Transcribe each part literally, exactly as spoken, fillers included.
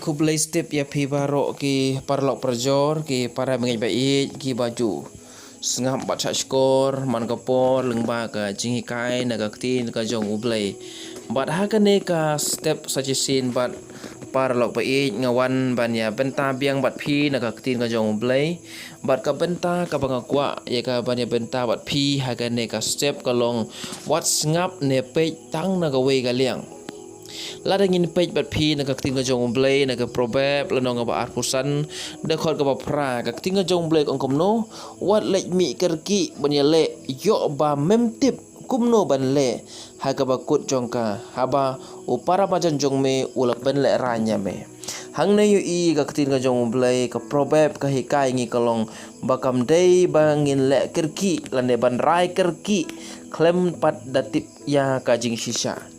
Khublei step ïa phi baroh ki paralok parajor, ki para bangeit ba ïeit, ki ba ju sngap bad shah shkor man ka por lyngba ka jinghikai na ka ktien ka jong U Blei. Bad ha kane ka step sa shisien bad paralok ba ïeit, nga wan ban ïa bynta biang bad phi na ka ktien ka jong U Blei. Bad ka bynta kaba nga kwah ïa ka ban ïa bynta bad phi ha kane ka step ka long, wat sngap ne peit tang na kawei ka liang. Lada ngin peit bad phi na ka ktien ka jong U Blei, na ka Proverb lynnong kaba arphew san, dkhot kaba phra, ka ktien ka jong U Blei ka ong kumno: wat leit mih kyrkieh ban ïaleh ïoh ba mem tip kumno ban leh ha kaba kut jong ka, haba u para marjan jong me u la pynlehrain ïa me. Hangne ïohi ka ktien ka jong U Blei, ka Proverb ka hikai ngi ka long ba kam dei ba ngin leh kyrkieh lane ban rai kyrkieh khlem pat da tip ïa ka jingshisha.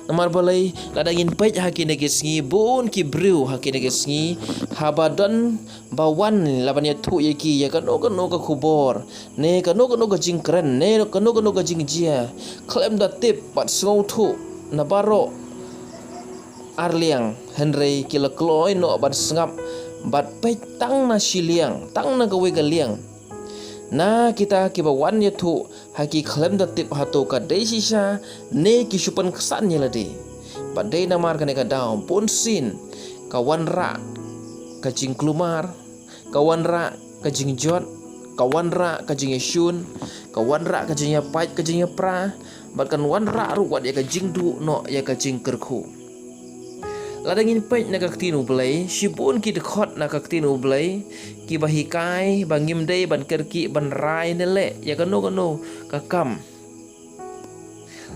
Namar balei? Lada ngin peit ha kine ki sngi, bun ki briew ha kine ki sngi, haba don ba wan la ban ïathuh ïa ki ïa kano kano ka khubor, ne kano kano ka jingkren, ne kano kano ka jingjia, khlem da tip bad sngewthuh na baroh ar liang, hynrei ki la kloi noh ban sngap bad peit tang na shi liang, tang na kawei ka liang. Na kita kiba wan ïathuh ha ki khlem da tip hato ka dei shisha ne ki shu pynksan ïa lade. Bad dei namar kane ka daw bunsien ka wanrah ka jingkulmar, ka wanrah ka jingjot, ka wanrah ka jingïashun, ka wanrah ka jingïapait, ka jingïapra, bad kan wanrah ruh wat ïa ka jingduh noh ïa ka jingkyrkhu. Lada ngin peit na ka ktien U Blei, shibun ki dkhot na ka ktien U Blei kiba hikai ba ngim dei ban kyrkieh ban rai ne leh ïa kano kano ka kam.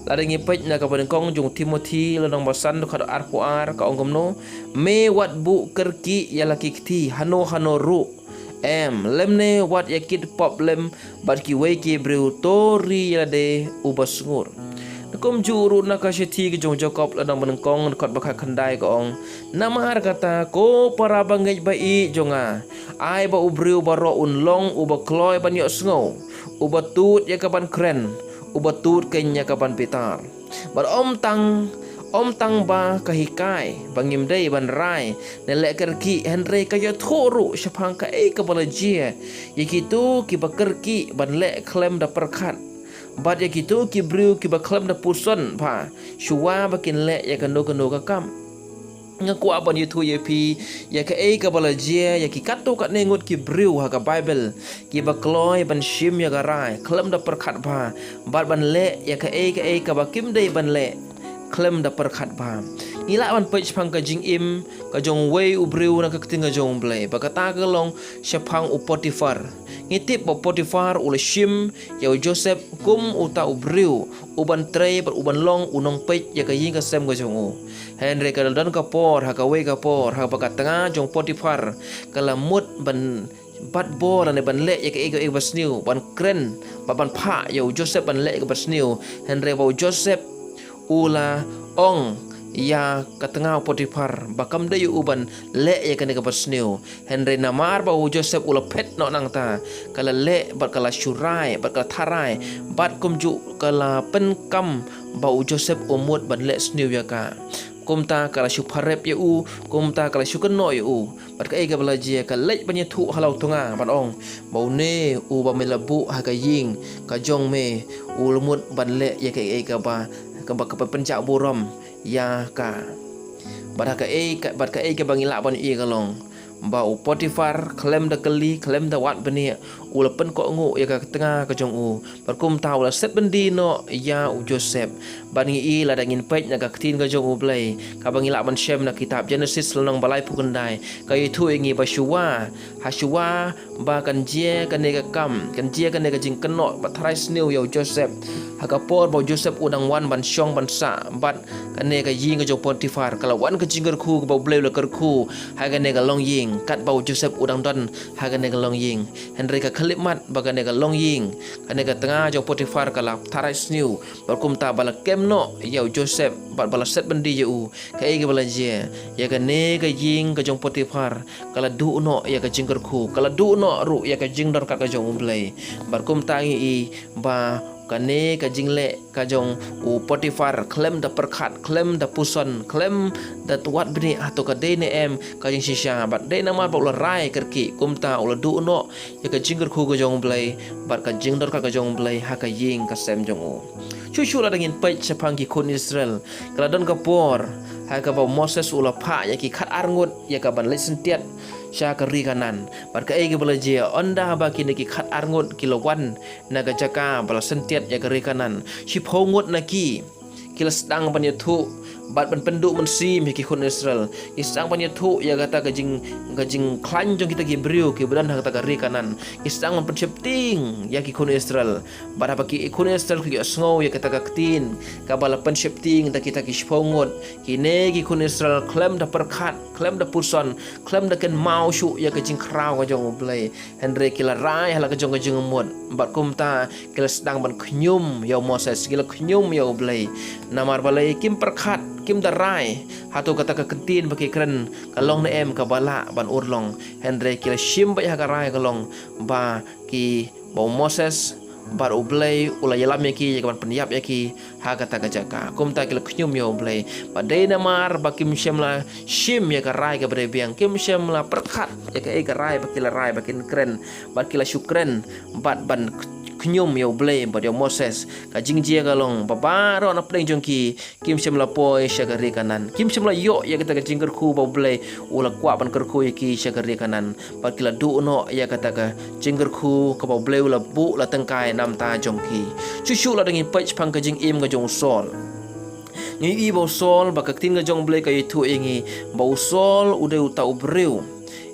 Lada ngi peit na kaba nyngkong jong u Timothi lynnong ba san dkhot arphew ar, ka ong kumno: me wat buh kyrkieh ïa la ki kti hano hano ruh, em, lymne wat ïa kit pop lem bad kiwei ki briew, to ri ïa lade uba sngur. Kumjuh ruh na ka shithi ka jong u Jakob lynnong ba nyngkong dkhot ba khatkhyndai, ka ong: namar kata, ko para bangeit ba ïeit jong nga, ai ba u briew baroh un long uba kloi ban ïohsngew, uba tut ïa ka ban kren, uba tut keiñ ïa ka ban bitar. Bad ym tang, ym tang ba ka hikai ba ngim dei ban rai ne leh kyrkieh, hynrei ka ïathuh ruh shaphang kaei kaba la jia ïa kito kiba kyrkieh ban leh khlem da pyrkhat, bad ïa kito ki briew kiba khlem da puson bha shuwa ba kin leh ïa kano kano ka kam. Nga kwah ban ïathuh ïa phi ïa kaei kaba la jia ïa ki katto katne ngut ki briew ha ka Baibl kiba kloi ban shim ïa ka rai khlem da pyrkhat bha, bad ban leh ïa kaei kaei kaba kim dei ban leh khlem da pyrkhat bha. Ngi lah ban peit shaphang ka jingim ka jong uwei u briew na ka ktien ka jong U Blei, ba kata ka long shaphang u Potiphar. Ngi tip ba u Potiphar u la shim ïa u Joseph kum uta u briew uban trei bad uban long u nongpeit ïa ka ïing ka sem ka jong u. Hynrei ka la don ka por, ha kawei ka por, haba ka tnga jong u Potiphar ka la mut ban bat bor lane ban leh ïa kaei kaei kaba sniew, ban kren bad ban phah ïa u Joseph ban leh ïa kaba sniew. Hynrei ba u Joseph u la ong ïa ka tnga u Potiphar ba kam dei ïa u ban leh ïa kane kaba sniew. Hynrei namar ba u Joseph u la phet noh nangta, ka la leh bad ka la shu rai bad ka la tharai, bad kumjuh ka la pyndonkam ba u Joseph u mut ban leh sniew ïa ka. Kumta ka la shu pharep ïa u, kumta ka la shu kynnoh ïa u. Bad kaei kaba la jia, ka leit ban ïathuh ha la u tnga ban ong ba une uba me la buh ha ka ïing ka jong me u la mut ban leh ïa kaei kaba, kaba, kaba pynjah burom ïa ka. Bad ha kaei ka, bad kaei kaba ngi lah ban ïohi ka long ba u Potiphar khlem da kylli, khlem da wad bniah, u la pynkohnguh ïa ka tnga ka jong u. Bad kumta u la set byndi noh ïa u Joseph. Bad ngi i, lada ngin peit na ka ktien ka jong U Blei kaba ngi lah ban shem na kitab Genesis lynnong ba laiphew khyndai, ka ïathuh ïa ngi ba shuwa, ha shuwa ba kan jia kane ka kam, kan jia kane ka jingkynnoh bad tharai sniew ïa u Joseph, ha ka por ba u Joseph u dang wan ban shong ban sah bad kane ka ïing ka jong u Potiphar, ka la wan ka jingkyrkhu kaba U Blei u la kyrkhu ha kane ka longïing, katba u Joseph u dang don ha kane ka longïing. Hynrei ka khyllipmat ba kane ka longïing, kane ka tnga jong u Potiphar ka la tharai sniew, bad kumta ba la kem noh ïa u Joseph bad ba la set byndi ïa u. Kaei kaba la jia, ïa kane ka ïing ka jong u Potiphar ka la duh noh ïa ka jingkyrkhu, ka la duh noh ruh ïa ka jingdon kat ka jong U Blei. Bad kumta ngi i ba kane ka jingleh ka jong u Potiphar, khlem da pyrkhat, khlem da puson, khlem da wad bniah hato ka dei ne em ka jingshisha, bad dei namar ba u la rai kyrkieh, kumta u la duh noh ïa ka jingkyrkhu ka jong U Blei bad ka jingdonkam ka jong U Blei ha ka ïing ka sem jong u. Shuh shuh lada ngin peit shaphang ki khun Israel, ka la don ka por ha kaba u Moses u la phah ïa ki khat ar ngut ïa ka ban leit syntiat sha ka ri Kanaan. Bad kaei kaba la jia, ynda ba kine ki khat ar ngut ki la wan na ka jaka ba la syntiat ïa ka ri Kanaan, shiphew ngut na ki, ki la sdang ban ïathuh bad ban pynduh mynsiem ïa ki khun Israel. Ki sdang ban ïathuh ïa kata ka jing, ka jingkhlaiñ jong kita ki briew kiba don ha kata ka ri Kanaan. Ki sdang ban pynsheptieng ïa ki khun Israel. Bad haba ki khun Israel ki ïohsngew ïa kata ka ktien kaba la pynsheptieng da kita ki shiphew ngut, kine ki khun Israel khlem da pyrkhat, khlem da puson, khlem da kynmaw shuh ïa ka jingkhraw ka jong U Blei, hynrei ki la rai ha la ka jong ka jingmut, bad kumta ki la sdang ban khñium ïa u Moses, ki la khñium ïa U Blei. Namar balei? Kim pyrkhat, kim da rai hato kata ka ktien ba ki kren ka long ne em kaba lah ban urlong, hynrei ki la shim beit ha ka rai ka long ba ki, ba u Moses bad U Blei u la ïalam ïa ki ïa ka ban pynïap ïa ki ha kata ka jaka. Kumta ki la khñium ïa U Blei. Bad dei namar ba kim shym la shim ïa ka rai kaba dei biang, kim shym la pyrkhat ïa kaei ka rai ba ki la rai ba kin kren, bad ki la shu kren bad ban khñium ïa U Blei bad ïa u Moses. Ka jingjia ka long ba baroh na pdeng jong ki kim shym la poi sha ka ri Kanaan, kim shym la ïoh ïa kata ka jingkyrkhu ba U Blei u la kwah ban kyrkhu ïa ki sha ka ri Kanaan. Bad ki la duh noh ïa kata ka jingkyrkhu kaba U Blei u la buh la tyngkai na bynta jong ki. Shuh shuh lada ngin peit shaphang ka jingim ka jong u Saul, ngi ïohi ba u Saul, ba ka ktien ka jong U Blei ka ïathuh ïa ngi ba u Saul u dei uta u briew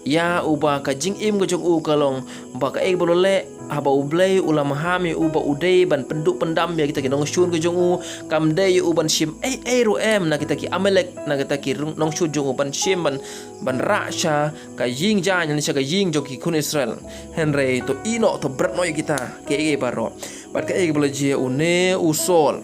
ïa uba ka jingim ka jong u ka long ba kaei ba u la leh, haba U Blei u la maham ïa u ba u dei ban pynduh pyndam ïa kita ki nongshun ka jong u, kam dei ïa u ban shim ei ei ruh em na kita ki Amalek, na kita ki rung-, nongshun jong u, ban shim, ban, ban rah sha ka ïing jaiñ, sha ka ïing jong ki khun Israel. Hynrei to ïeh noh, to bret noh ïa kita kiei kiei baroh. Bad kaei ba la jia, une u Saul,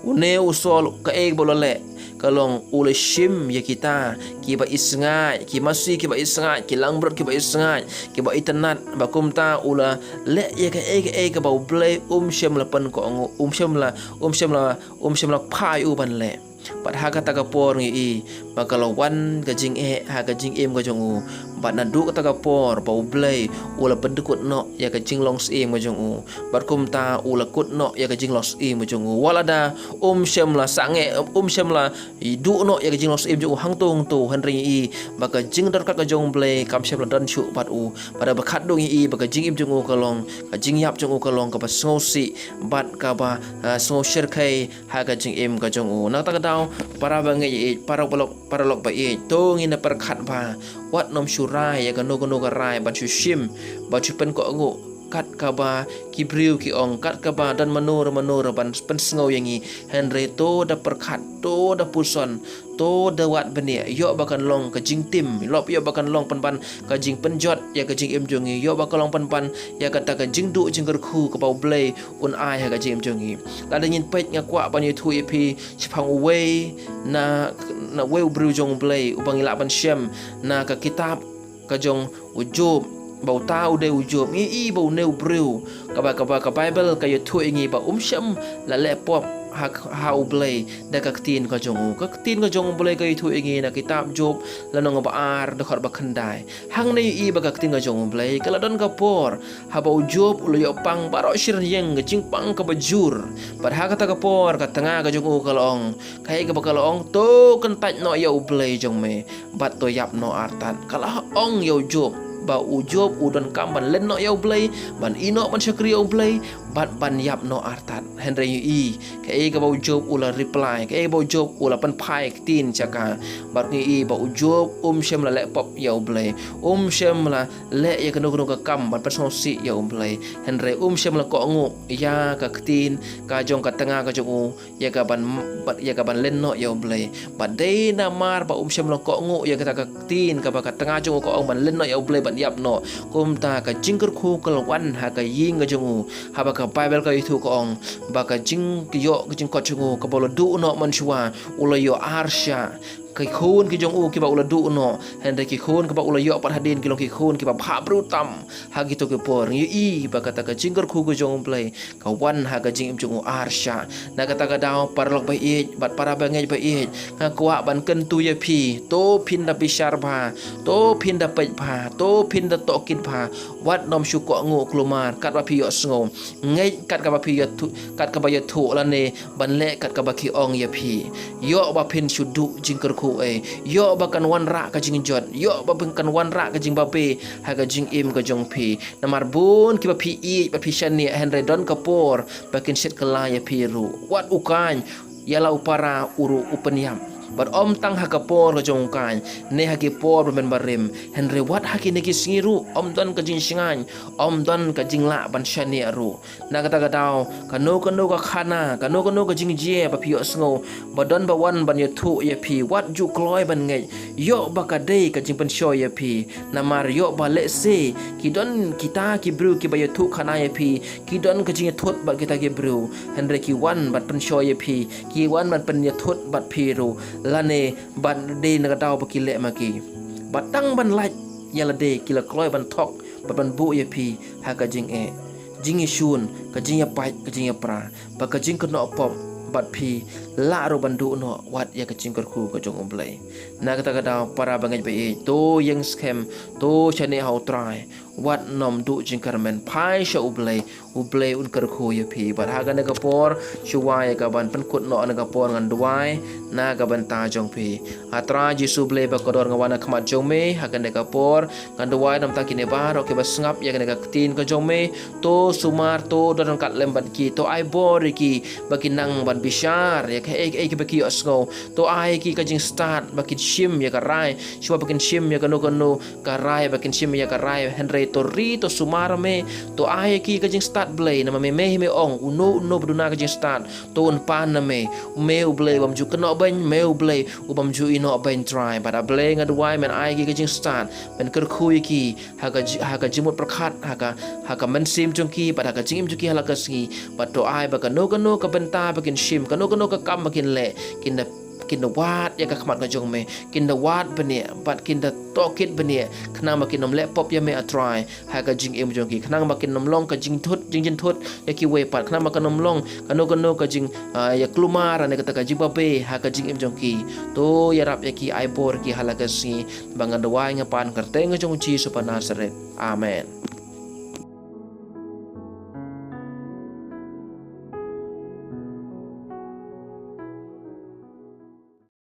une u Saul kaei ba u la leh, ka long u la shim ïa kita kiba isngaid, ki masi kiba isngaid, ki langbrot kiba isngaid, kiba itynnad, bad kumta u la leh ïa kaei kaei kaba U Blei um shym la pynkohnguh, um shym la, um shym la, um shym la phah ïa u ban leh. Bad ha kata ka por ngi ïohi ba ka la wan ka jingeh ha ka jingim ka jong u. Bad naduh kata ka por ba U Blei u la pyndkut noh ïa ka jinglong syiem ka jong u. Bad kumta u la kut noh ïa ka jinglong syiem ka jong u. Wat lada um shym la sangeh, um shym la duh noh ïa ka jinglong syiem jong u hangto hangto, hynrei ngi ïohi ba ka jingdonkam ka jong U Blei kam shym la don shuh bad u. Bad haba khatduh ngi ïohi ba ka jingim jong u ka long, ka jingïap jong u ka long kaba sngewsih bad kaba, ah, sngewshyrkhei ha ka jingim ka jong u. Na kata ka daw, para bangeit, para paralok, paralok baieit, to ngin da pyrkhat ba wat nym shu rai ïa kano kano ka rai ban shu shim, ban shu pynkohnguh kat kaba ki briew ki ong, kat kaba don mano re mano re ban pynsngew ïa ngi. Hynrei to da pyrkhat, to da puson, to da wad bniah, ïoh ba kan long ka jingtim, ïoh ba kan long pynban ka jingpynjot ïa ka jingim jong ngi, ïoh ba kan long pynban ïa kata ka jingduh jingkyrkhu kaba U Blei un ai ha ka jingim jong ngi. Lada ngin peit, nga kwah ban ïathuh ïa phi shaphang uwei na, na uwei u briew jong U Blei uba ngi lah ban shem na ka kitab ka jong u Job. Ba uta u dei u Job, ngi ïohi ba une u briew kaba, kaba ka Baibl ka ïathuh ïa ngi ba um shym la leh pop ha, ha U Blei da ka ktien ka jong u. Ka ktien ka jong U Blei ka ïathuh ïa ngi na kitab Job, lynnong ba ar, dkhot ba khyndai. Hangne ngi ïohi ba ka ktien ka jong U Blei ka la don ka por haba u Job u la ïoh pang baroh shi rynïeng, ka jingpang kaba jur. Bad ha kata ka por ka tnga ka jong u ka la ong, kaei kaba ka la ong? To kyntait noh ïa U Blei jong me bad to ïap noh artat. Ka la ong ïa u Job ba u Job u donkam ban len noh ïa U Blei, ban ïeh noh ban shakri ïa U Blei, bad ban ïap noh artat. Hynrei ngi ïohi kaei kaba u Job u la reply, kaei kaba u Job u la pynphai ktien sha ka. Bad ngi ïohi ba u Job um shym la leh pop ïa U Blei, um shym la leh ïa kano kano ka kam ban pynsngewsih ïa U Blei. Hynrei um shym la kohnguh ïa ka ktien ka jong ka tnga ka jong u, ïa ka ban, bad ïa ka ban len noh ïa U Blei. Bad dei namar ba um shym la kohnguh ïa kata ka ktien kaba ka tnga jong u ka ong ban len noh ïa U Blei, ban ïap noh, kumta ka jingkyrkhu ka la wan ha ka ïing ka jong u. Haba ka Baibl ka ïathuh ka ong ba ka jingïoh ka jingkot jong u kaba u la duh noh mynshuwa u la ïoh ar shah. Ki khun ki jong u kiba u la duh noh, hynrei ki khun kiba u la ïoh pat hadien ki long ki khun kiba bha briew tam. Ha kito ki por ngi ïohi ba kata ka jingkyrkhu ka jong U Blei ka wan ha ka jingim jong u arshah. Na kata ka daw, paralok ba ïeit bad para bangeit ba ïeit, nga kwah ban kyntu ïa phi, to phin da bishar bha, to phin da peit bha, to phin da tohkit bha. Wat nym shu kohnguh kulmar katba phi ïohsngew. Ngeit kat kaba phi ïathuh, kat kaba ïathuh lane ban leh kat kaba ki ong ïa phi. Ïoh ba phin shu duh jingkyrkhu, eh. Ïoh ba kan wanrah ka jingjot. Ïoh ba phin kan wanrah ka jingbabe ha ka jingim ka jong phi. Namar bun kiba phi ïeit ba phi shaniah, hynrei don ka por ba kin shet kylla ïa phi ruh. Wat u kaiñ ïa la u para u ruh u pynïap. Bad ym tang ha ka por ka jong u kaiñ, ne ha ki por ba mynbarim, hynrei wat ha kine ki sngi ruh ym don ka jingshngaiñ, ym don ka jinglah ban shaniah ruh. Na kata ka daw, kano kano ka khana, kano kano ka jingjia ba phi ïohsngew ba don ba wan ban ïathuh ïa phi, wat ju kloi ban ngeit. Ïoh ba ka dei ka jingpynshoi ïa phi. Namar ïoh ba lehse ki don kita ki briew kiba ïathuh khana ïa phi, ki don ka jingïathut bad kita ki briew, hynrei ki wan ban pynshoi ïa phi, ki wan ban pynïathut bad phi ruh, lane ban dei na ka daw ba ki leh ma ki. Bad tang ban lait ïa lade ki la kloi ban thok bad ban buh ïa phi ha ka jingeh, jingïashun, ka jingïapait, ka jingïapra, bad ka jingkynnoh pop, bad phi lah ruh ban duh noh wat ïa ka jingkyrkhu ka jong U Blei. Na kata ka daw, para bangeit ba ïeit, to ïeng skhem, to shaniah ha U Trai. Wat nym duh jingkyrmen, phai sha U Blei, U Blei un kyrkhu ïa phi. Bad ha kane ka por, shuwa ïa ka ban pynkut noh na ka por, ngan duwai na ka bynta jong phi. A Trai Jisu Blei ba kordor, nga wan ha khmat jong me ha kane ka por, ngan duwai namar kine baroh kiba sngap ïa kane ka ktien ka jong me. To sumar, to don ryngkat lem bad ki, to ai bor ïa ki ba kin nang ban bishar ïa kaei kaei kiba ki ïohsngew. To ai ïa ki ka jingstad ba kin shim ïa ka rai, shuwa ba kin shim ïa kano kano ka rai, ba kin shim ïa ka rai, hynrei to ri, to sumar me, to ai ïa ki ka jingstad Blei, namar me, me hi me ong, uno uno ba duna ka jingstad to un pan na me. Me U Blei u bym ju kynnoh beiñ, me U Blei u bym ju ïehnoh beiñ, Trai. Bad A Blei, nga duwai men ai ïa ki ka jingstad, men kyrkhu ïa ki ha ka ji-, ha ka jingmut pyrkhat, ha ka, ha ka mynsiem jong ki, bad ha ka jingim jong ki ha la ka sngi. Bad to ai ba kano kano ka bynta ba kin shim, kano kano ka kam ba kin leh, kin da kin da wad ïa ka khmat ka jong me, kin da wad bniah, bad kin da tohkit bniah, khnang ba kin nym leh pop ïa me, A Trai, ha ka jingim jong ki, khnang ba kin nym long ka jingthut, jingjynthut ïa kiwei pat, khnang ba kan nym long kano kano ka jing, ah, ïa kulmar ne kata ka jingbabe ha ka jingim jong ki. To ïarap ïa ki, ai bor ki ha la ka sngi. Ba ngan duwai, nga pan ha ka kyrteng ka jong U Jisu ba Nasaret. Amen.